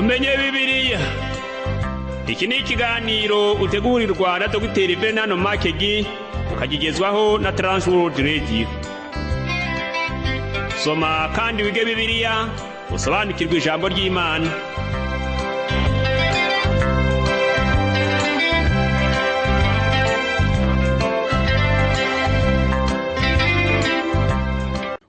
Tumenye Bibiliya. Iki ni ikiganiro utegurirwa na Dogiteri Bernard Makegi, ukagigezwaho na Transworld Radio. Soma kandi wige Bibiliya, usobanukirwe ijambo ry'Imana.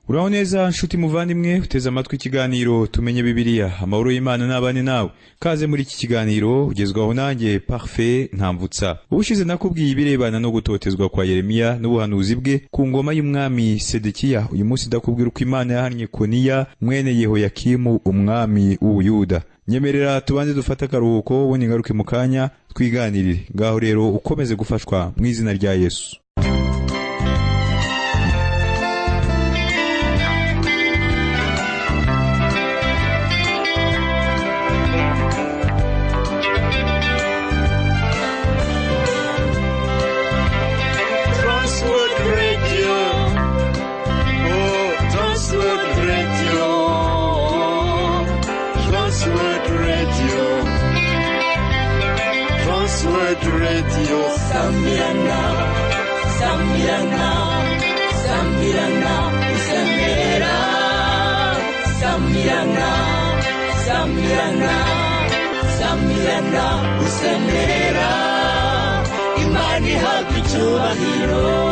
Uraho neza nshuti muvandimwe uteze amatwi ikiganiro Tumenye Bibiliya. Amahoro y'Imana n'abane nawe. Kaze muri iki kiganiro ugezwaho nanjye Parfait Ntamvutsa. Ubushize nakubwiye ibirebana no gutotezwa kwa Yeremiya n'ubuhanuzi bwe ku ngoma y'umwami Sedekiya. Uyu munsi ndakubwira uko Imana yahannye Koniya mwene Yehoyakimu, umwami w'Ubuyuda. Nyemerera tubanze dufate akaruhuko, ubundi ngaruke mu kanya twiganirire. Ngaho rero ukomeze gufashwa mu izina rya Yesu. Transworld Radio. Oh, Transworld Radio. Transworld Radio. Transworld Radio. Sambirana, sambirana, sambirana, usemerera. Sambirana, sambirana, sambirana, usemerera. Imana ihabwa icyubahiro.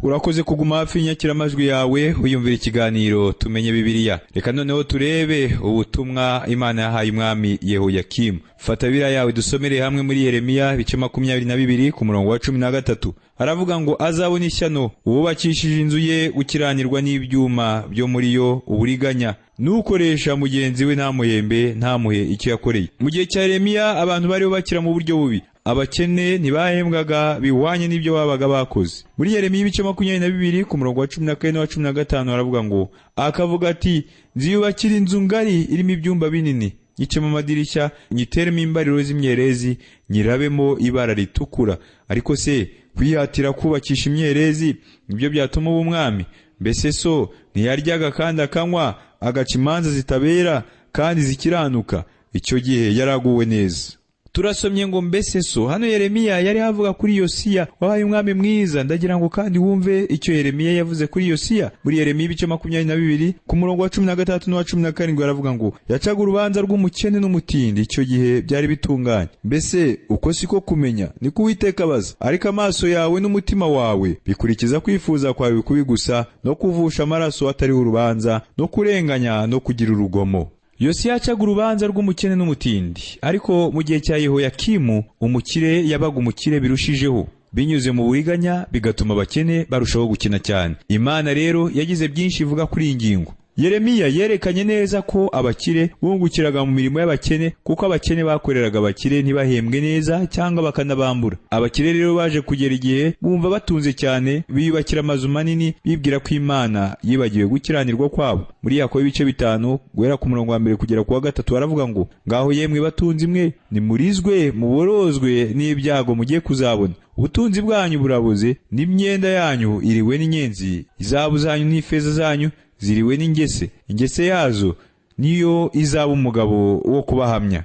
Urakoze kuguma hafi y'inyakiramajwi yawe wiyumvira ikiganiro Tumenye Bibiliya. Reka noneho turebe ubutumwa Imana yahaye umwami Yehoyakimu. Fata Bibiliya yawe dusomere hamwe muri Yeremiya ibice 22 ku murongo wa 13. Aravuga ngo: azabona ishyano uwubakishije inzu ye gukiranirwa n'ibyuma byo muri yo uburiganya, nukoresha mugenzi we ntamuhembe, ntamuhe icyo yakoreye. Mu gihe cya Yeremiya abantu bariho bakira mu buryo bubi. Abakene ntibahembwaga bihwanye n'ibyo babaga bakoze. Muri Yeremiya ibice 22 ku murongo wa 14 n'uwa 15 haravuga ngo: akavuga ati nziyubakira inzu ngari irimo ibyumba binini, nyicemo amadirishya, nyiteremo imbariro z'imyerezi, nyirabemo ibara ritukura. Ariko se kwihatira kubakisha imyerezi nibyo byatuma uba umwami? Mbese so ntiyaryaga kandi akanywa, agaca imanza zitabera kandi zikiranuka? Icyo gihe yaraguwe neza. Turasomye ngo mbese so. Hano Yeremiya yari avuga kuri Yosiya wabaye umwami mwiza. Ndagira ngo kandi wumve icyo Yeremiya yavuze kuri Yosiya. Muri Yeremiya ibice 22 ku murongo wa 13 n'uwa 17 aravuga ngo: yacaga urubanza rw'umukene n'umutindi, icyo gihe byari bitunganye. Mbese uko siko kumenya? Niko Uwiteka abaza. Ariko amaso yawe n'umutima wawe bikurikiza kwifuza kwawe kubi gusa, no kuvusha amaraso atariho urubanza, no kurenganya no kugira urugomo. Yosiya yacaga urubanza rw'umukene n'umutindi, ariko mu gihe cya Yehoyakimu umukire yabaga umukire birushijeho binyuze mu buriganya, bigatuma abakene barushaho gukena cyane. Imana rero yagize byinshi ivuga kuri iyi ngingo. Yeremiya yerekanye neza ko abakire bungukiraga mu mirimo y'abakene, kuko abakene bakoreraga abakire ntibahembwe neza cyangwa bakanabambura. Abakire rero baje kugera igihe bumva batunze cyane, biyubakira amazu manini, bibwira ko Imana yibagiwe gukiranirwa kwabo. Muri Yakobo ibice 5 guhera ku murongo wa 1 kugera ku wa 3 baravuga ngo: ngaho yemwe batunze imwe, nimurizwe muborozwe n'ibyago mugiye kuzabona. Ubutunzi bwanyu burabuze, n'imyenda yanyu iriwe n'inyenzi, izahabu zanyu n'ifeza zanyu ziriwe n'ingese, ingese yazo niyo izaba umugabo wo kubahamya.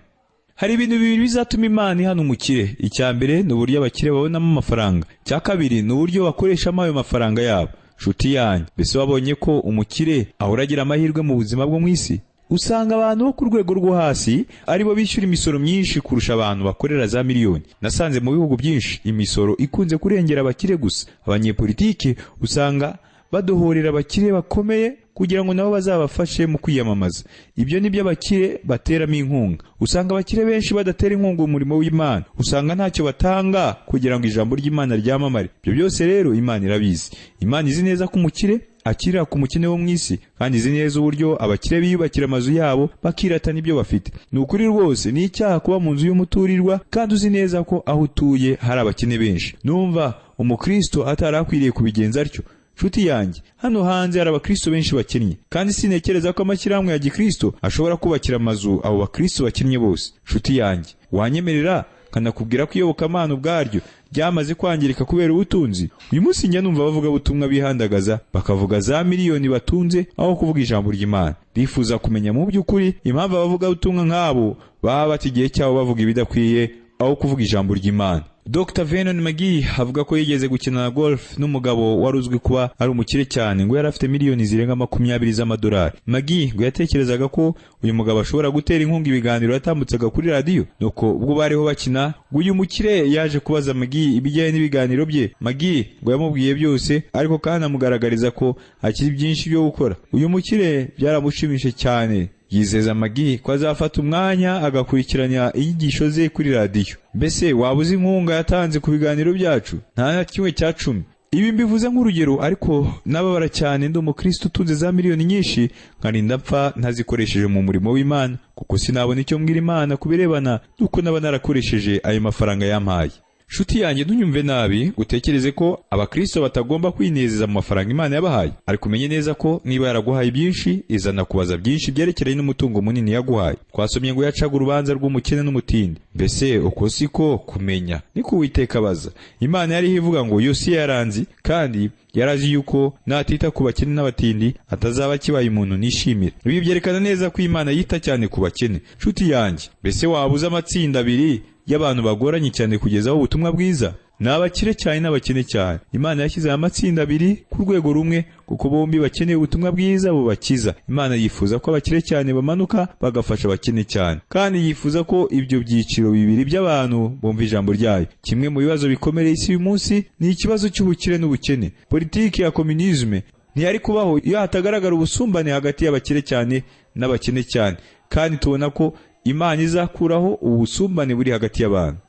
Hari ibintu bibiri bizatuma Imana ihana umukire. Icya mbere ni uburyo abakire babonamo amafaranga. Icya kabiri ni uburyo bakoreshamo ayo mafaranga yabo. Nshuti yanjye, mbese wabonye ko umukire ahora agira amahirwe mu buzima bwo mu isi? Usanga abantu bo ku rwego rwo hasi aribo bishyura imisoro myinshi kurusha abantu bakorera za miliyoni. Nasanze mu bihugu byinshi imisoro ikunze kurengera abakire gusa. Abanyepolitiki usanga badohorera abakire bakomeye kugira ngo nabo bazabafashe mu kwiyamamaza. Ibyo ni byo abakire bateramo inkunga. Usanga abakire benshi badatera inkunga umurimo w'Imana. Usanga ntacyo batanga kugira ngo ijambo ry'Imana ryamamare. Ibyo byose rero Imana irabizi. Imana izi neza ko umukire akirira ku mukene wo mu isi, kandi izi neza uburyo abakire biyubakira amazu yabo bakiratana ibyo bafite. Ni ukuri rwose ni icyaha kuba mu nzu y'umuturirwa kandi uzi neza ko aho utuye hari abakene benshi. Numva umukristo atari akwiriye kubigenza atyo. Nshuti yanjye, hano hanze hari abakristo benshi bakennye, kandi sintekereza ko amashyirahamwe ya gikristo ashobora kubakira amazu abo bakristo bakennye bose. Nshuti yanjye, wanyemerera Nkanakubwira ko iyobokamana ubwaryo ryamaze kwangirika kubera ubutunzi. Uyu munsi njya numva abavugabutumwa bihandagaza bakavuga za miliyoni batunze aho kuvuga ijambo ry'Imana. Ndifuza kumenya mu by'ukuri impamvu abavugabutumwa nk'abo baba bata igihe cyabo bavuga ibidakwiye aho kuvuga ijambo ry'Imana. Dr Vernon McGee avuga ko yigeze gukina na golf n'umugabo wari uzwi kuba ari umukire cyane, ngo yari afite miliyoni zirenga 20 z'amadolari. McGee ngo yatekerezaga ko uyu mugabo ashobora gutera inkunga ibiganiro yatambutsaga kuri radiyo. Nuko ubwo bariho bakina, ngo uyu mukire yaje kubaza McGee ibijyanye n'ibiganiro bye. McGee ngo yamubwiye byose, ariko kandi amugaragariza ko hakiri byinshi byo gukora. Uyu mukire byaramushimishije cyane, yizeza McGee ko azafata umwanya agakurikiranya inyigisho ze kuri radiyo. Mbese waba uzi inkunga yatanze ku biganiro byacu? Nta na kimwe cya cumi. Ibi mbivuze nk'urugero, ariko nababara cyane ndi umukristo utunze za miliyoni nyinshi nkarinda mpfa ntazikoresheje mu murimo w'Imana, kuko sinabona icyo mbwira Imana ku birebana n'uko naba narakoresheje ayo mafaranga yampaye. Shuti yanjye, ntunyumve nabi utekereze ko abakristo batagomba kwinezeza mu mafaranga Imana yabahaye, ariko umenye neza ko niba yaraguhaye byinshi, izana kubaza byinshi byerekeranye n'umutungo munini yaguhaye. Twasomye ngo yacaga urubanza rw'umukene n'umutindi. Mbese uko siko kumenya? Niko Uwiteka abaza. Imana yariho ivuga ngo Yosiya yaranzi, kandi yarazi yuko natita ku bakene n'abatindi atazaba akibaye umuntu nishimira. Ibi byerekana neza ko Imana yita cyane ku bakene. Shuti yanjye, mbese waba uzi amatsinda abiri y'abantu bagoranye cyane kugezaho ubutumwa bwiza? Ni abakire cyane n'abakene cyane. Imana yashyize aya matsinda abiri ku rwego rumwe kuko bombi bakeneye ubutumwa bwiza bubakiza. Imana yifuza ko abakire cyane bamanuka bagafasha abakene cyane, kandi yifuza ko ibyo byiciro bibiri by'abantu bumva ijambo ryayo. Kimwe mu bibazo bikomereye isi uyu munsi ni ikibazo cy'ubukire n'ubukene. Politiki ya communisme ntiyari kubaho iyo hatagaragara ubusumbane hagati y'abakire cyane n'abakene cyane, kandi tubona ko Imana izakuraho ubusumbane buri hagati y'abantu.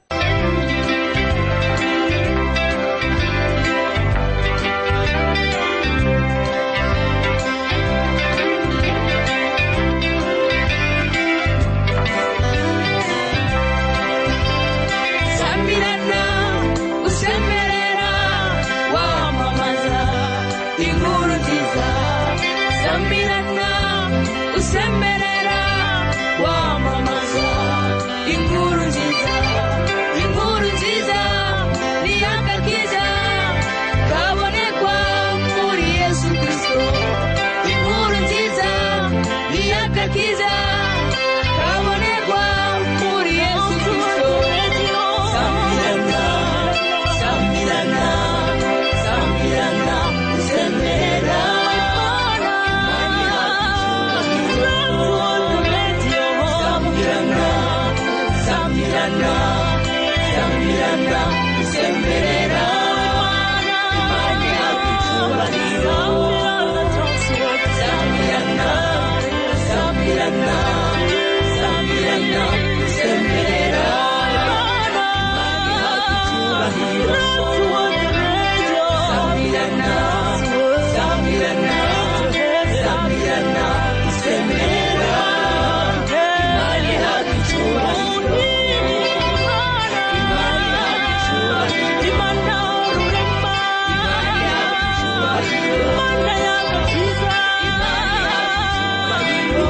Samirana usemerera wamamaza inkuru nziza. Samirana usemerera wamamaza inkuru nziza. Inkuru nziza ni agakiza kabonekwa muri Yesu Kristo. Inkuru nziza ni agakiza kabonekwa muri Yesu Kristo. Samirana, samirana, samirana, usemerera. Samirana, samirana, samirana, usemerera. Imana ihabwa icyubahiro. Samirana, samirana, samirana, usemerera. Imana ihabwa icyubahiro. Samirana, samirana, samirana, usemerera. Imana ihabwa icyubahiro. Imana ihabwa icyubahiro. Imana ihabwa icyubahiro. Imana ihabwa icyubahiro.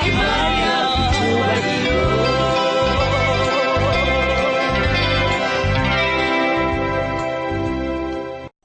Imana ihabwa icyubahiro.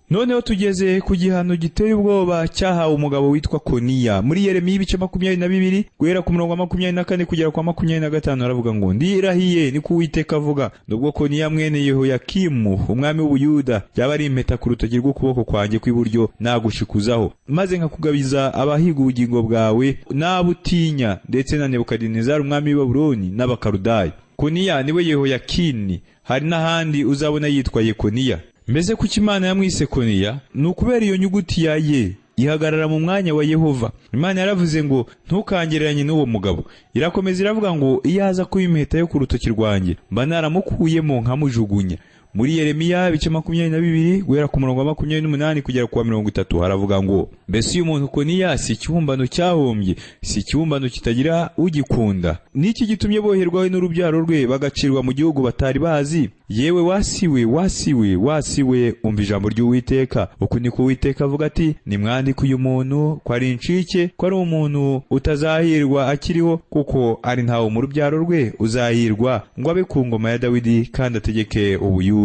Noneho tugeze ku gihano giteye ubwoba cyahawe umugabo witwa Koniya. Muri Yeremiya ibice 22 guhera ku murongo wa 24 kugera kwa 25 aravuga ngo: Ndirahiye, niko Uwiteka avuga, nubwo Koniya mwene Yehoyakimu umwami w'Ubuyuda yaba ari impeta ku rutoki rw'ukuboko kwanjye kw'iburyo, nagushikuzaho maze nkakugabiza abahiga ubugingo bwawe n'abutinya, ndetse na Nebukadinezari umwami w'i Babuloni n'Abakaludaya. Koniya niwe Yehoyakini. Hari n'ahandi uzabona yitwa Yekoniya. Mbese kuki Imana yamwise Koniya? Ni ukubera iyo nyuguti ya ye ihagarara mu mwanya wa Yehova. Imana yaravuze ngo ntukangereranye n'uwo mugabo. Irakomeza iravuga ngo iyo aza kuba impeta yo ku rutoki rwanjye, mba naramukuyemo nkamujugunya. Muri Yeremiya ibice 22, guhera ku murongo wa 28 kugera ku wa 30, haravuga ngo: "Mbese uyu muntu Koniya si ikibumbano cyahombye, si ikibumbano kitagira ugikunda? Niki gitumye boherwaho n'urubyaro rwe, bagacirwa mu gihugu batari bazi? Yewe wasiwe, wasiwe, wasiwe, umva ijambo ry'Uwiteka. Uku niko Uwiteka avuga ati: Nimwandike uyu muntu ko ari incike, ko ari umuntu utazahirwa akiriho, kuko ari ntawe mu rubyaro rwe uzahirwa ngo abe ku ngoma ya Dawidi kandi ategeke Ubuyuda."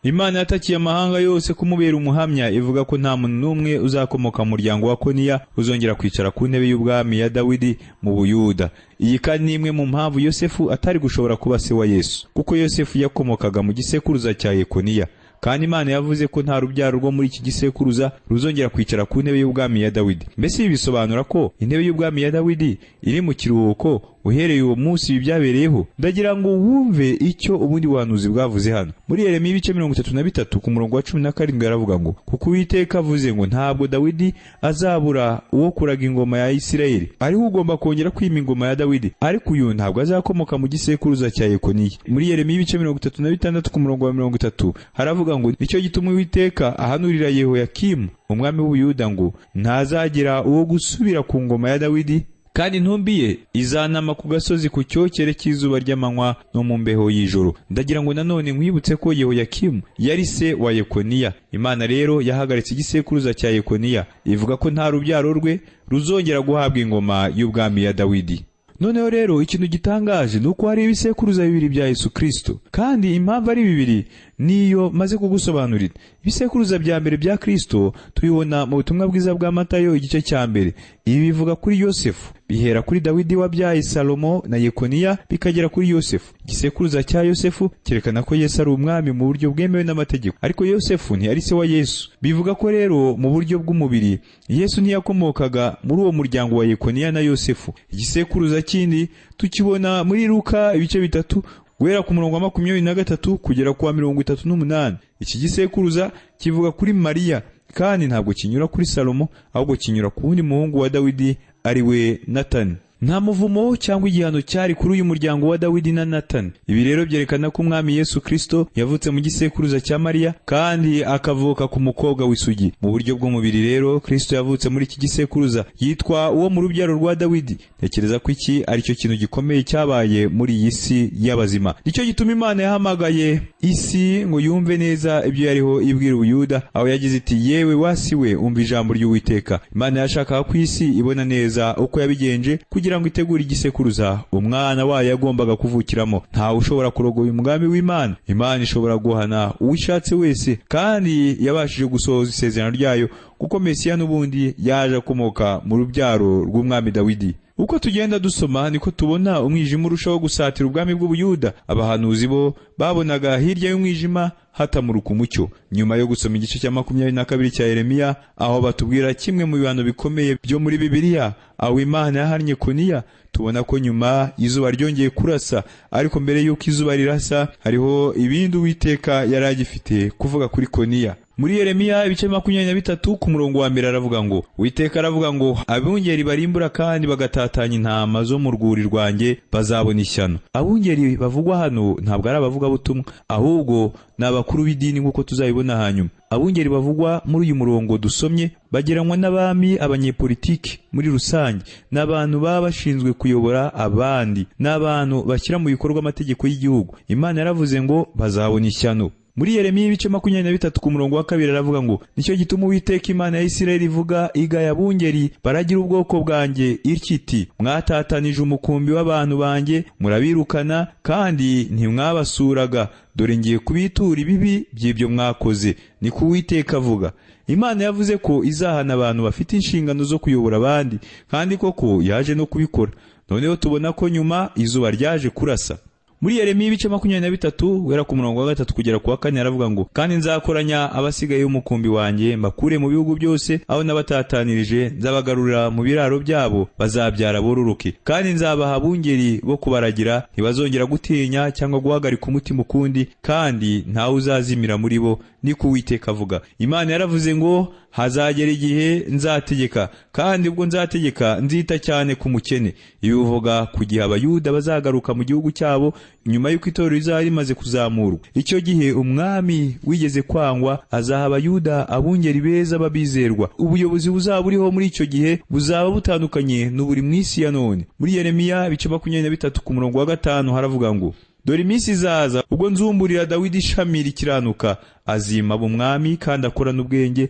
Imana yatakiye amahanga yose kumubera umuhamya, ivuga ko nta muntu n'umwe uzakomoka mu muryango wa Koniya uzongera kwicara ku ntebe y'ubwami ya Dawidi mu Buyuda. Iyi kandi ni imwe mu mpamvu Yosefu atari gushobora kuba se wa Yesu, kuko Yosefu yakomokaga mu gisekuruza cya Yekoniya, kandi Imana yavuze ko nta rubyaro rwo muri iki gisekuruza ruzongera kwicara ku ntebe y'ubwami ya Dawidi. Mbese ibi bisobanura ko intebe y'ubwami ya Dawidi iri mu kiruhuko uhereye uwo munsi ibi byabereyeho? Ndagira ngo wumve icyo ubundi buhanuzi bwavuze hano muri Yeremiya ibice 33, ku murongo wa 17, yaravuga ngo: "Kuko Uwiteka avuze ngo: Ntabwo Dawidi azabura uwo kuraga ingoma ya Isirayeli, ariho ugomba kongera kwima ingoma ya Dawidi, ariko uyu ntabwo azakomoka mu gisekuruza cya Yekoniya." Muri Yeremiya ibice 36, ku murongo wa 30, haravuga ngo: "Nicyo gituma Uwiteka ahanurira Yehoyakimu umwami w'Ubuyuda ngo ntazagira uwo gusubira ku ngoma ya Dawidi, kandi intumbi ye izanama ku gasozi ku cyokere cy'izuba ry'amanywa no mu mbeho y'ijoro." Ndagira ngo nanone nkwibutse ko Yehoyakimu yari se wa Yekoniya. Imana rero yahagaritse igisekuruza cya Yekoniya, ivuga ko nta rubyaro rwe ruzongera guhabwa ingoma y'ubwami ya Dawidi. Noneho rero ikintu gitangaje ni uko hari ibisekuruza bibiri bya Yesu Kristo, kandi impamvu ari bibiri niyo maze kugusobanurira. Ibisekuruza bya mbere bya Kristo tubibona mu butumwa bwiza bwa Matayo igice cya mbere. Ibi bivuga kuri Yosefu, bihera kuri Dawidi wabyaye Salomo na Yekoniya, bikagera kuri Yosefu. Igisekuruza cya Yosefu cyerekana ko Yesu ari umwami mu buryo bwemewe n'amategeko, ariko Yosefu ntiyari se wa Yesu. Bivuga ko rero mu buryo bw'umubiri Yesu ntiyakomokaga muri uwo muryango wa Yekoniya na Yosefu. Igisekuruza kindi tukibona muri Luka ibice 3, guhera ku murongo wa 23 kugera ku wa 38. Iki gisekuruza kivuga kuri Mariya, kandi ntabwo kinyura kuri Salomo, ahubwo kinyura ku wundi muhungu wa Dawidi, ari we Natani. Nta muvumo cyangwa igihano cyari kuri uyu muryango wa Dawidi na Natani. Ibi rero byerekana ko umwami Yesu Kristo yavutse mu gisekuruza cya Mariya kandi akavuka ku mukobwa w'isugi. Mu buryo bw'umubiri rero, Kristo yavutse muri iki gisekuruza, yitwa uwo mu rubyaro rwa Dawidi. Ntekereza ko iki ari cyo kintu gikomeye cyabaye muri iyi si y'abazima. Nicyo gituma Imana yahamagaye isi ngo yumve neza ibyo yariho ibwira Ubuyuda, aho yagize iti: "Yewe wasi we, umva ijambo ry'Uwiteka." Imana yashakaga ko isi ibona neza uko yabigenje kugira ngo itegure igisekuruza umwana wayo yagombaga kuvukiramo. Ntawe ushobora kurogoya umugambi w'Imana. Imana ishobora guhana uwo ishatse wese, kandi yabashije gusohoza isezerano ryayo, kuko Mesiya n'ubundi yaje akomoka mu rubyaro rw'umwami Dawidi. Uko tugenda dusoma niko tubona umwijima urushaho gusatira ubwami bw'Ubuyuda. Abahanuzi bo babonaga hirya y'umwijima hatamuruka umucyo. Nyuma yo gusoma igice cya 22 cya Yeremiya, aho batubwira kimwe mu bihano bikomeye byo muri Bibiliya, aho Imana yahannye Koniya, tubona ko nyuma izuba ryongeye kurasa. Ariko mbere y'uko izuba rirasa, hariho ibindi Uwiteka yari agifite kuvuga kuri Koniya. Muri Yeremiya ibice 23, ku murongo wa 1, aravuga ngo: "Uwiteka aravuga ngo: Abungeri barimbura kandi bagatatanya intama zo mu rwuri rwanjye bazabona ishyano." Abungeri bavugwa hano ntabwo ari abavugabutumwa, ahubwo ni abakuru b'idini, nk'uko tuzabibona hanyuma. Abungeri bavugwa muri uyu murongo dusomye bageranywa n'abami, abanyepolitiki muri rusange, n'abantu baba bashinzwe kuyobora abandi, n'abantu bashyira mu bikorwa amategeko y'igihugu. Imana yaravuze ngo bazabona ishyano. Muri Yeremiya ibice 23, ku murongo wa 2, aravuga ngo: "Nicyo gituma Uwiteka Imana ya Isirayeli ivuga igaya abungeri baragira ubwoko bwanjye itya iti: Mwatatanije umukumbi w'abantu banjye, murabirukana, kandi ntimwabasuraga. Dore ngiye kubitura ibibi by'ibyo mwakoze, niko Uwiteka avuga." Imana yavuze ko izahana abantu bafite inshingano zo kuyobora abandi, kandi koko yaje no kubikora. Noneho tubona ko nyuma izuba ryaje kurasa. Muri Yeremiya ibice 23, guhera ku murongo wa 3 kugera ku wa 4, aravuga ngo: "Kandi nzakoranya abasigaye b'umukumbi wanjye, mbakure mu bihugu byose aho nabatatanirije, nzabagarurira mu biraro byabo, bazabyara bororoke. Kandi nzabaha abungeri bo kubaragira, ntibazongera gutinya cyangwa guhagarika umutima ukundi, kandi ntawe uzazimira muri bo, niko Uwiteka avuga." Imana yaravuze ngo: "Hazagera igihe nzategeka, kandi ubwo nzategeka nzita cyane ku mukene." Ibi bivuga ku gihe Abayuda bazagaruka mu gihugu cyabo. Nyuma y'uko itorero rizaba rimaze kuzamurwa, icyo gihe umwami wigeze kwangwa azaha Abayuda abungeri beza b'abizerwa. Ubuyobozi buzaba buriho muri icyo gihe buzaba butandukanye n'uburi mu isi ya none. Muri Yeremiya ibice 23 ku murongo wa 5 haravuga ngo: "Dore iminsi izaza ubwo nzumburira Dawidi ishami rikiranuka, azima umwami kandi akorana ubwenge,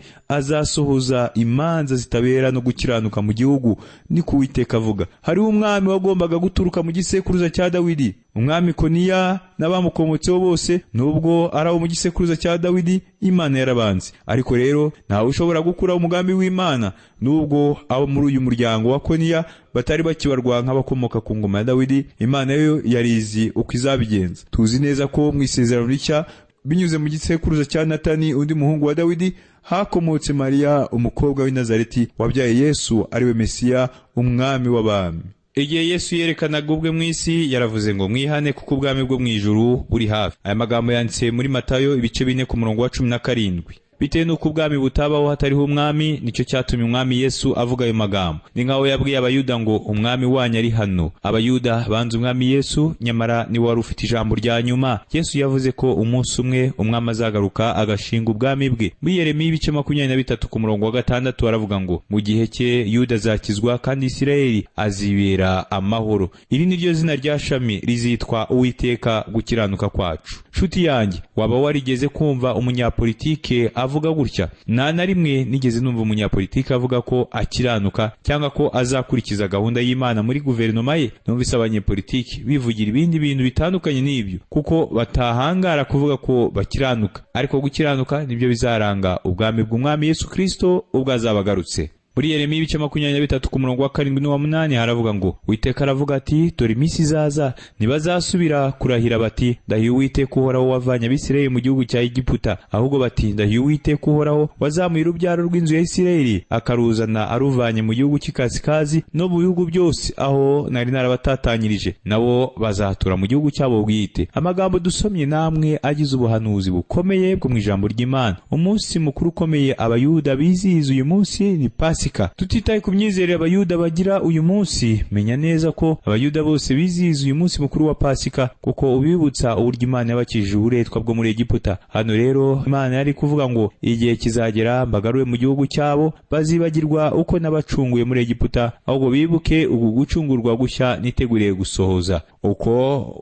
azasohoza imanza zitabera no gukiranuka mu gihugu, ni ko Uwiteka avuga." Hariho umwami wagombaga guturuka mu gisekuruza cya Dawidi. Umwami Koniya n'abamukomotseho bose, nubwo ari abo mu gisekuruza cya Dawidi, Imana yarabanze. Ariko rero ntawe ushobora gukuraho umugambi w'Imana. Nubwo abo muri uyu muryango wa Koniya batari bakibarwa nk'abakomoka ku ngoma ya Dawidi, Imana yo yarizi uko izabigenza. Tuzi neza ko mu Isezerano Rishya, binyuze mu gisekuruza cya Natani, undi muhungu wa Dawidi, hakomotse Mariya, umukobwa w'i Nazareti, wabyaye Yesu, ariwe Mesiya, umwami w'abami. Igihe Yesu yerekanaga ubwe mu isi, yaravuze ngo: "Mwihane, kuko ubwami bwo mu ijuru buri hafi." Aya magambo yanditse muri Matayo ibice 4 ku murongo wa 17. Bitewe n'uko ubwami butabaho hatariho umwami, nicyo cyatumye umwami Yesu avuga ayo magambo. Ni nk'aho yabwiye Abayuda ngo: "Umwami wanyu ari hano." Abayuda banze umwami Yesu, nyamara niwe wari ufite ijambo rya nyuma. Yesu yavuze ko umunsi umwe umwami azagaruka agashinga ubwami bwe. Muri Yeremiya ibice 23 ku murongo wa 6 aravuga ngo: "Mu gihe cye Yuda azakizwa, kandi Isirayeli azibera amahoro. Iri ni ryo zina rya shami rizitwa Uwiteka gukiranuka kwacu." Nshuti yanjye, waba warigeze kumva umunyapolitike avuga gutya? Nta na rimwe nigeze numva umunyapolitike avuga ko akiranuka cyangwa ko azakurikiza gahunda y'Imana muri guverinoma ye. Numvise abanyepolitiki bivugira ibindi bintu bitandukanye n'ibyo, kuko batahangara kuvuga ko bakiranuka. Ariko gukiranuka nibyo bizaranga ubwami bw'umwami Yesu Kristo ubwo azaba agarutse. Muri Yeremiya ibice 23 ku murongo wa 7 n'uwa 8 haravuga ngo: "Uwiteka aravuga ati: Dore iminsi izaza, ntibazasubira kurahira bati: 'Ndahiye Uwiteka uhoraho wavanye Abisirayeli mu gihugu cya Egiputa,' ahubwo bati: 'Ndahiye Uwiteka uhoraho wazamuye urubyaro rw'inzu ya Isirayeli, akaruzana aruvanye mu gihugu cy'ikasikazi no mu bihugu byose aho nari narabatatanyirije, nabo bazatura mu gihugu cyabo bwite.'" Amagambo dusomye namwe agize ubuhanuzi bukomeye bwo mu ijambo ry'Imana. Umunsi mukuru ukomeye Abayuda bizihiza uyu munsi ni Pasika. Tutitaye ku myizerere Abayuda bagira uyu munsi, menya neza ko Abayuda bose bizihiza uyu munsi mukuru wa Pasika, kuko ubibutsa uburyo Imana yabakijije uburetwa bwo muri Egiputa. Hano rero Imana yari kuvuga ngo: "Igihe kizagera mbagarure mu gihugu cyabo, bazibagirwa uko nabacunguye muri Egiputa, ahubwo bibuke uku gucungurwa gushya niteguriye gusohoza." Uko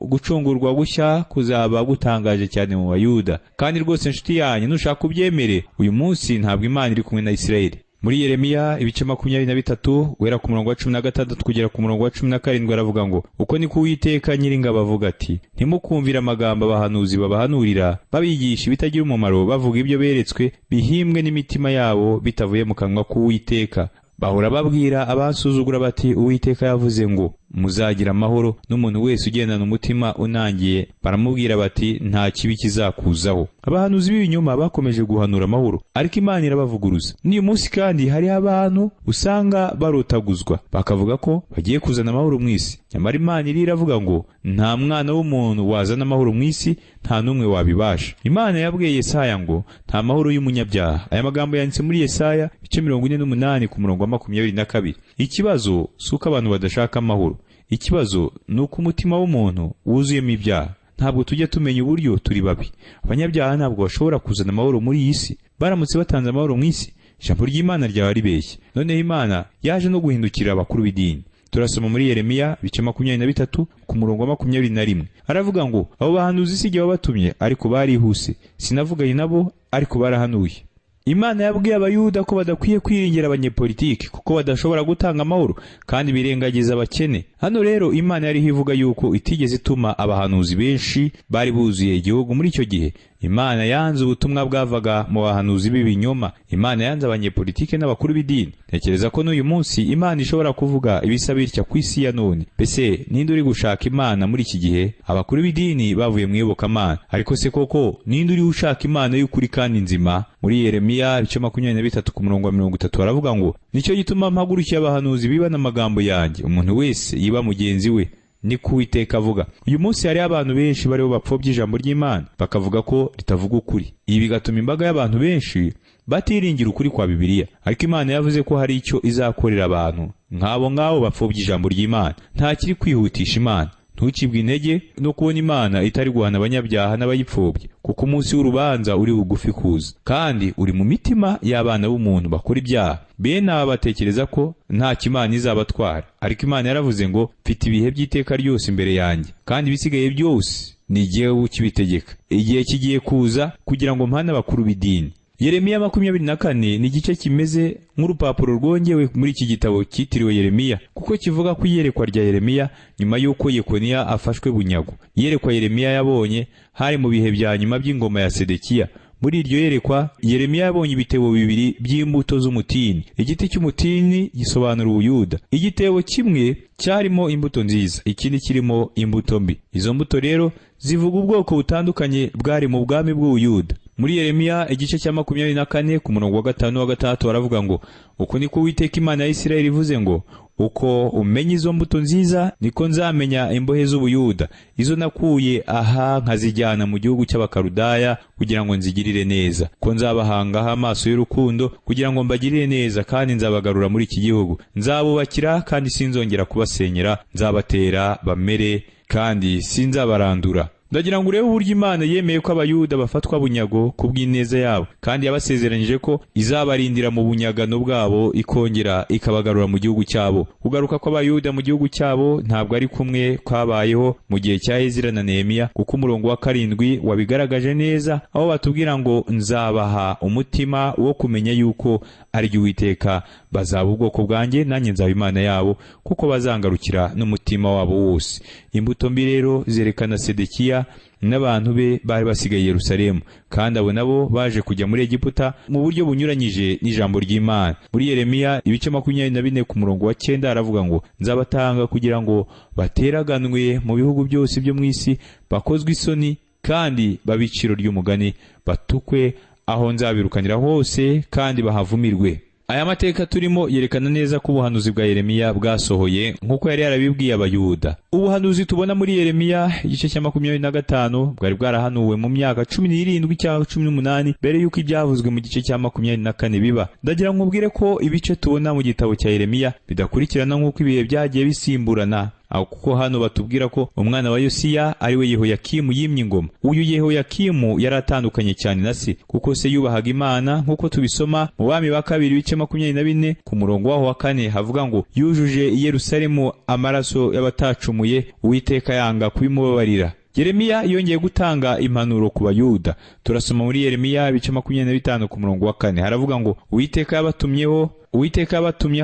gucungurwa gushya kuzaba gutangaje cyane mu Bayuda. Kandi rwose, inshuti yanyu, nushaka ubyemere, uyu munsi ntabwo Imana iri kumwe na Isirayeli. Muri Yeremiya ibice 23, guhera ku murongo wa 16 kugera ku murongo wa 17, aravuga ngo: "Uko niko Uwiteka Nyiringabo avuga ati: Ntimukumvire amagambo abahanuzi babahanurira, babigisha ibitagira umumaro, bavuga ibyo beretswe bihimbwe n'imitima yabo, bitavuye mu kanwa k'Uwiteka. Bahora babwira abansuzugura bati: 'Uwiteka yavuze ngo: Muzagira amahoro.' N'umuntu wese ugendana umutima unangiye baramubwira bati: 'Nta kibi kizakuzaho.'" Abahanuzi b'ibinyoma bakomeje guhanura amahoro, ariko Imana irabavuguruza. N'uyu munsi kandi hariho abantu usanga barotaguzwa, bakavuga ko bagiye kuzana amahoro mu isi, nyamara Imana iri iravuga ngo: "Nta mwana w'umuntu wazana amahoro mu isi, nta n'umwe wabibasha." Imana yabwiye Yesaya ngo: "Nta mahoro y'umunyabyaha." Aya magambo yanditse muri Yesaya ibice 48 ku murongo wa 22. Ikibazo si uko abantu badashaka amahoro, ikibazo ni uko umutima w'umuntu wuzuyemo ibyaha. Ntabwo tujya tumenya uburyo turi babi. Abanyabyaha ntabwo bashobora kuzana amahoro muri iyi si. Baramutse batanze amahoro mu isi, ijambo ry'Imana ryaba ribeshye. Noneho Imana yaje no guhindukirira abakuru b'idini. Turasoma muri Yeremiya ibice 23 ku murongo wa 21, aravuga ngo: "Abo bahanuzi si jye wabatumye, ariko barihuse; sinavuganye nabo, ariko barahanuye." Imana yabwiye Abayuda ko badakwiye kwiringira abanyepolitiki, kuko badashobora gutanga amahoro kandi birengagiza abakene. Hano rero Imana yariho ivuga yuko itigeze ituma abahanuzi benshi bari buzuye igihugu muri icyo gihe. Imana yanze ubutumwa bwavaga mu bahanuzi b'ibinyoma. Imana yanze abanyepolitike n'abakuru b'idini. Ntekereza ko n'uyu munsi Imana ishobora kuvuga ibisa bitya ku isi ya none. Mbese ninde uri gushaka Imana muri iki gihe? Abakuru b'idini bavuye mu iyobokamana, ariko se koko ninde uri ushaka Imana y'ukuri kandi nzima? Muri Yeremiya ibice 23 ku murongo wa 30 baravuga ngo: "Nicyo gituma mpagurukiye abahanuzi bibana amagambo yanjye, umuntu wese yiba mugenzi we, niko Uwiteka avuga." Uyu munsi hariho abantu benshi bariho bapfobya ijambo ry'Imana, bakavuga ko ritavuga ukuri. Ibi bigatuma imbaga y'abantu benshi batiringira ukuri kwa Bibiliya. Ariko Imana yavuze ko hari icyo izakorera abantu nk'abo ngabo bapfobya ijambo ry'Imana. Nta kiri kwihutisha Imana. Ntucibwe intege no kubona Imana itari guhana abanyabyaha n'abayipfobya, kuko umunsi w'urubanza uri bugufi kuza, kandi uri mu mitima y'abana b'umuntu bakora ibyaha. Bene aba batekereza ko ntacyo Imana izabatwara, ariko Imana yaravuze ngo: "Mfite ibihe by'iteka ryose imbere yanjye, kandi ibisigaye byose ni jyewe ukibitegeka. Igihe kigiye kuza kugira ngo mpane abakuru b'idini." Yeremiya 24 ni igice kimeze nk'urupapuro rwongewe muri iki gitabo cyitiriwe Yeremiya, kuko kivuga ku iyerekwa rya Yeremiya nyuma y'uko Yekoniya afashwe bunyago. Iyerekwa Yeremiya yabonye hari mu bihe bya nyuma by'ingoma ya Sedekiya. Muri iryo yerekwa, Yeremiya yabonye ibitebo bibiri by'imbuto z'umutini. Igiti cy'umutini gisobanura Ubuyuda. Igitebo kimwe cyarimo imbuto nziza, ikindi kirimo imbuto mbi. Izo mbuto rero zivuga ubwoko butandukanye bwari mu bwami bw'Ubuyuda. Muri Yeremiya igice cya 24 ku murongo wa 5 wa 6 baravuga ngo: "Uku niko Uwiteka Imana ya Isirayeli ivuze ngo: Uko umenya izo mbuto nziza, niko nzamenya imbohe z'Ubuyuda, izo nakuye aha nkazijyana mu gihugu cy'Abakaludaya kugira ngo nzigirire neza, ko nzabahangaho amaso y'urukundo kugira ngo mbagirire neza, kandi nzabagarura muri iki gihugu. Nzabubakira kandi sinzongera kubasenyera, nzabatera bamere kandi sinzabarandura." Ndagira ngo urebe uburyo Imana yemeye ko Abayuda bafatwa bunyago ku bw'ineza yabo, kandi yabasezeranyije ko izabarindira mu bunyagano bwabo, ikongera ikabagarura mu gihugu cyabo. Kugaruka kw'Abayuda mu gihugu cyabo ntabwo ari kumwe kwabayeho mu gihe cya Ezira na Nehemiya, kuko umurongo wa 7 wabigaragaje neza, aho batubwira ngo: "Nzabaha umutima wo kumenya yuko ari jye Uwiteka, bazaba ubwoko bwanjye, nanjye nzaba Imana yabo, kuko bazangarukira n'umutima wabo wose." Imbuto mbi rero zerekana Sedekiya n'abantu be bari basigaye i Yerusalemu, kandi abo nabo baje kujya muri Egiputa mu buryo bunyuranyije n'ijambo ry'Imana. Muri Yeremiya ibice 24 ku murongo wa 9 aravuga ngo: "Nzabatanga kugira ngo bateraganwe mu bihugu byose byo mu isi, bakozwe isoni kandi babiciro ry'umugani, batukwe aho nzabirukanira hose kandi bahavumirwe." Aya mateka turimo yerekana neza ko ubuhanuzi bwa Yeremiya bwasohoye nk'uko yari yarabibwiye Abayuda. Ubuhanuzi tubona muri Yeremiya igice cya 25 bwari bwarahanuwe mu myaka 17 cyangwa 18 mbere y'uko ibyavuzwe mu gice cya 24 biba. Ndagira ngo nkubwire ko ibice tubona mu gitabo cya Yeremiya bidakurikirana nk'uko ibihe byagiye bisimburana, aho kuko hano batubwira ko umwana wa Yosiya ari we Yehoyakimu yimye ingoma. Uyu Yehoyakimu yari atandukanye cyane na se, kuko se yubahaga Imana, nk'uko tubisoma mu Bami ba Kabiri ibice 24 ku murongo waho wa 4, havuga ngo: "Yujuje i Yerusalemu amaraso y'abatacumuye, Uwiteka yanga kubimubabarira." Yeremiya yongeye gutanga impanuro ku Bayuda. Turasoma muri Yeremiya ibice 25 ku murongo wa 4, haravuga ngo: "Uwiteka yabatumyeho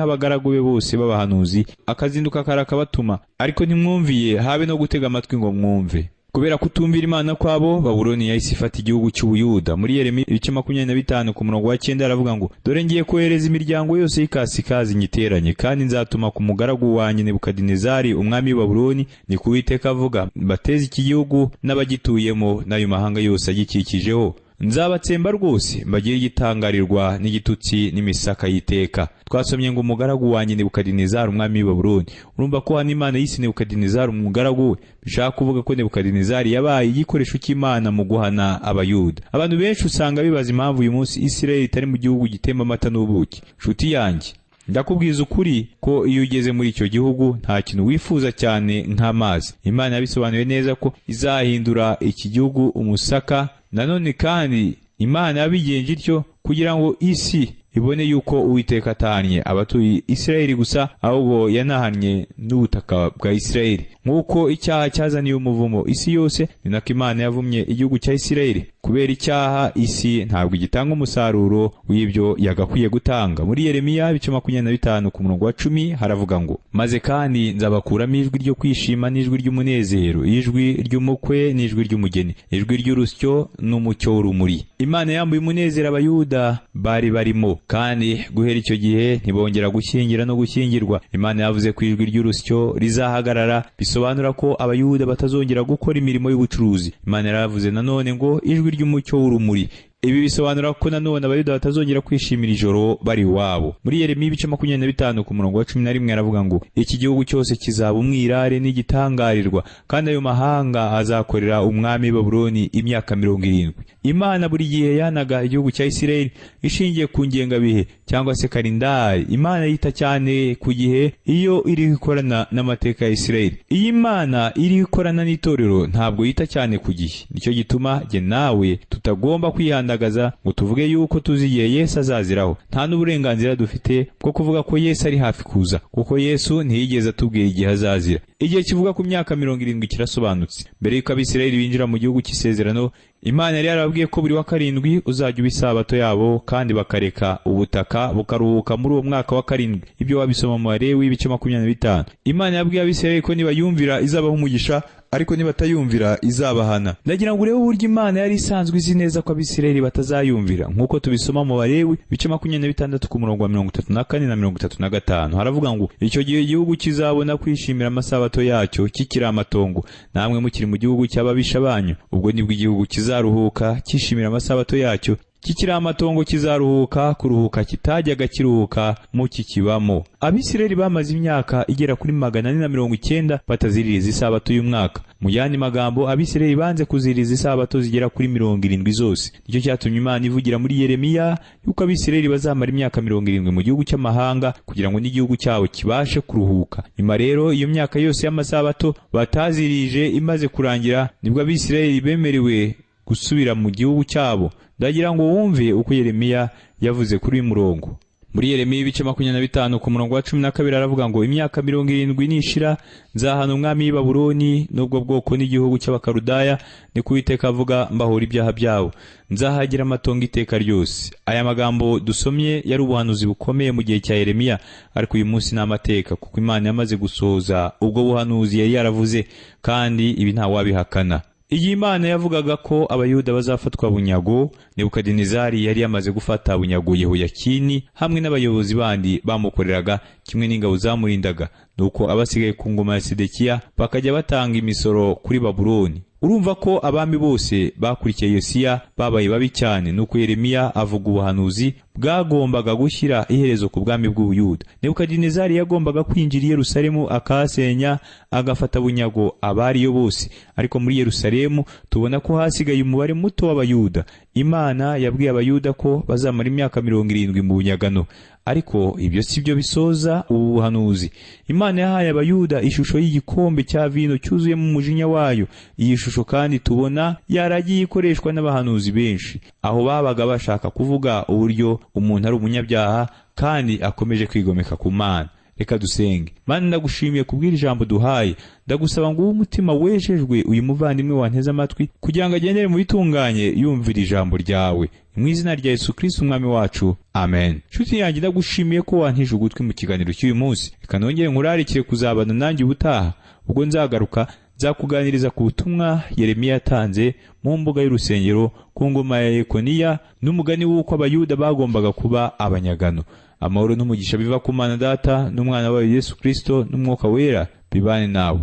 abagaragu be bose b'abahanuzi, akazinduka karakabatuma, ariko ntimwumviye habe no gutega amatwi ngo mwumve." Kubera kutumvira Imana kwabo, Babuloni yahise ifata igihugu cy'Ubuyuda. Muri Yeremiya ibice 25 ku murongo wa 9 aravuga ngo: "Dore ngiye kohereza imiryango yose y'ikasikazi nyiteranye, kandi nzatuma ku mugaragu wanjye Nebukadinezari umwami w'i Babuloni, ni ku Uwiteka avuga, bateze iki gihugu n'abagituyemo n'ayo mahanga yose agikikijeho. Nzabatsemba rwose, mbagire igitangarirwa n'igitutsi n'imisaka y'iteka." Twasomye ngo umugaragu wanjye Nebukadinezari umwami w'i Babuloni. Urumva ko hano Imana yise Nebukadinezari umugaragu we, bishaka kuvuga ko Nebukadinezari yabaye igikoresho cy'Imana mu guhana Abayuda. Abantu benshi usanga bibaza impamvu uyu munsi Isirayeli itari mu gihugu gitemba amata n'ubuki. Nshuti yanjye, ndakubwiza ukuri ko iyo ugeze muri icyo gihugu nta kintu wifuza cyane nk'amazi. Imana yabisobanuye neza ko izahindura iki gihugu umusaka. Nanone kandi Imana yabigenje ityo kugira ngo isi ibone yuko Uwiteka atahannye abatuye Isirayeli gusa, ahubwo yanahannye n'ubutaka bwa Isirayeli. Nk'uko icyaha cyazaniye umuvumo isi yose, ni nako Imana yavumye igihugu cya Isirayeli. Kubera icyaha, isi ntabwo igitanga umusaruro w'ibyo yagakwiye gutanga. Muri Yeremiya ibice 25 ku murongo wa 10 haravuga ngo: "Maze kandi nzabakuramo ijwi ryo kwishima n'ijwi ry'umunezero, ijwi ry'umukwe n'ijwi ry'umugeni, ijwi ry'urusyo n'umucyo w'urumuri." Imana yambuye umunezero Abayuda bari barimo, kandi guhera icyo gihe ntibongera gushyingira no gushyingirwa. Imana yavuze ko ijwi ry'urusyo rizahagarara, bisobanura ko Abayuda batazongera gukora imirimo y'ubucuruzi. Imana yaravuze nanone ngo ijwi ry'umucyo w'urumuri. Ibi bisobanura ko nanone Abayuda batazongera kwishimira ijoro bari iwabo. Muri Yeremiya ibice 25 ku murongo wa 11 aravuga ngo iki gihugu cyose kizaba umwirare n'igitangarirwa, kandi ayo mahanga azakorera umwami Babuloni imyaka 70. Imana buri gihe yanaga igihugu cya Isirayeli ishingiye ku ngengabihe cyangwa se kalendari. Imana yita cyane ku gihe iyo iri ikorana n'amateka ya Isirayeli. Iyi Imana iri ikorana n'itorero ntabwo yita cyane ku gihe. Nicyo gituma jye nawe tutagomba kwihandagaza ngo tuvuge yuko tuzi igihe Yesu azaziraho. Nta n'uburenganzira dufite bwo kuvuga ko Yesu ari hafi kuza, kuko Yesu ntiyigeze atubwira igihe azazira. Igihe kivuga ku myaka 70 kirasobanutse. Mbere y'uko Abisirayeli binjira mu gihugu cy'isezerano, Imana yari yarababwiye ko buri wa karindwi uzajya uba isabato yabo, kandi bakareka ubutaka bukaruhuka muri uwo mwaka wa karindwi. Ibyo wabisoma mu Balewi ibice 25. Imana yabwiye Abisirayeli ko nibayumvira izabaha umugisha, ariko nibatayumvira izabahana. Ndagira ngo urebe uburyo Imana yari isanzwe izi neza ko Abisirayeli batazayumvira, nk'uko tubisoma mu Balewi ibice 26 ku murongo wa 34 na 35. Haravuga ngo icyo gihe igihugu kizabona kwishimira amasabato yacyo kikiri amatongo, namwe mukiri mu gihugu cy'ababisha banyu. Ubwo nibwo igihugu kizaruhuka cyishimira amasabato yacyo kikiri amatongo, kizaruhuka kuruhuka kitajyaga kiruhuka mukikibamo. Abisirayeli bamaze imyaka igera kuri 490 bataziririza isabato y'umwaka. Mu yandi magambo, Abisirayeli banze kuziririza isabato zigera kuri 70 zose. Nicyo cyatumye Imana ivugira muri Yeremiya yuko Abisirayeli bazamara imyaka 70 mu gihugu cy'amahanga kugira ngo n'igihugu cyabo kibashe kuruhuka. Nyuma rero iyo myaka yose y'amasabato batazirije imaze kurangira, nibwo Abisirayeli bemerewe gusubira mu gihugu cyabo. Ndagira ngo wumve uko Yeremiya yavuze kuri uyu murongo. Muri Yeremiya ibice 25 ku murongo wa 12 aravuga ngo imyaka 70 nishira nzahana umwami w'i Babuloni n'ubwo bwoko n'igihugu cy'Abakaludaya, niko Uwiteka avuga, mbahora ibyaha byabo, nzahagira amatongo iteka ryose. Aya magambo dusomye yari ubuhanuzi bukomeye mu gihe cya Yeremiya, ariko uyu munsi ni amateka, kuko Imana yamaze gusohoza ubwo buhanuzi yari yaravuze, kandi ibi ntawabihakana. Iyi Imana yavugaga ko Abayuda bazafatwa bunyago. Nebukadinezari yari yamaze gufata bunyago Yehoyakini hamwe n'abayobozi bandi bamukoreraga kimwe n'ingabo zamurindaga. Nuko abasigaye ku ngoma ya Sedekiya bakajya batanga imisoro kuri Babuloni. Urumva ko abami bose bakurikiye Yosiya babaye babi cyane. Nuko Yeremiya avuga ubuhanuzi bwagombaga gushyira iherezo ku bwami bw'Ubuyuda. Nebukadinezari yagombaga kwinjira i Yerusalemu akahasenya, agafata bunyago abariyo bose. Ariko muri Yerusalemu tubona ko hasigaye umubare muto w'Abayuda. Imana yabwiye Abayuda ko bazamara imyaka 70 mu bunyagano, ariko ibyo si byo bisoza ubu buhanuzi. Imana yahaye Abayuda ishusho y'igikombe cya vino cyuzuyemo umujinya wayo. Iyi shusho kandi tubona yaragiye ikoreshwa n'abahanuzi benshi, aho babaga bashaka kuvuga uburyo umuntu ari umunyabyaha kandi akomeje kwigomeka ku Mana. Reka dusenge. Mana, ndagushimiye kubwira ijambo duhaye. Ndagusaba ngo uwo umutima wejejwe uyu muvandimwe wanteze amatwi kugira ngo agendere mu bitunganye yumvira ijambo ryawe. Mu izina rya Yesu Kristo umwami wacu, amen. Nshuti yanjye, ndagushimiye ko wantije ugutwi mu kiganiro cy'uyu munsi. Reka nongere nkurarikire kuzabana nanjye ubutaha. Ubwo nzagaruka nzakuganiriza ku butumwa Yeremiya yatanze mu mbuga y'urusengero ku ngoma ya Yekoniya n'umugani w'uko Abayuda bagombaga kuba abanyagano. Amahoro n'umugisha biva ku Mana Data n'Umwana wayo Yesu Kristo n'Umwuka Wera bibane nawe.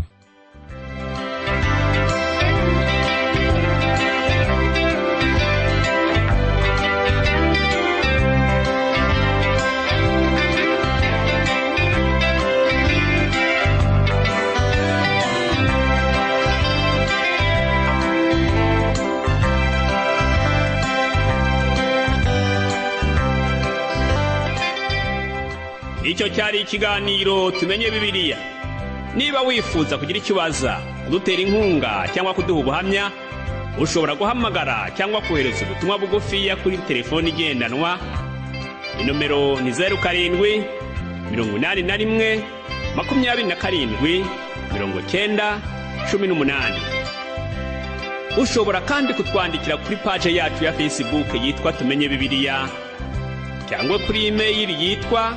Icyo cyari ikiganiro Tumenye Bibiliya. Niba wifuza kugira icyo ubaza, kudutera inkunga cyangwa kuduha ubuhamya, ushobora guhamagara cyangwa kohereza ubutumwa bugufiya kuri telefoni igendanwa. Inomero ni 07 81 27 90 18. Ushobora kandi kutwandikira kuri paje yacu ya Facebook yitwa Tumenye Bibiliya, cyangwa kuri imeyili yitwa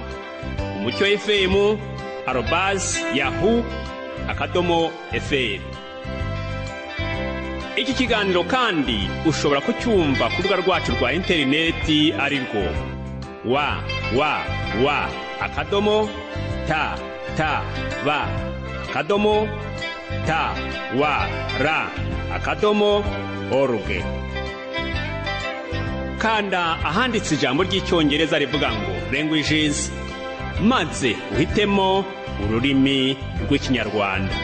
umucyofm@yahoo.fr. Iki kiganiro kandi ushobora kucyumva ku rubuga rwacu rwa interineti ari rwo www.ttb.twr.org. Kanda ahanditse ijambo ry'Icyongereza rivuga ngo "Languages", maze uhitemo ururimi rw'Ikinyarwanda.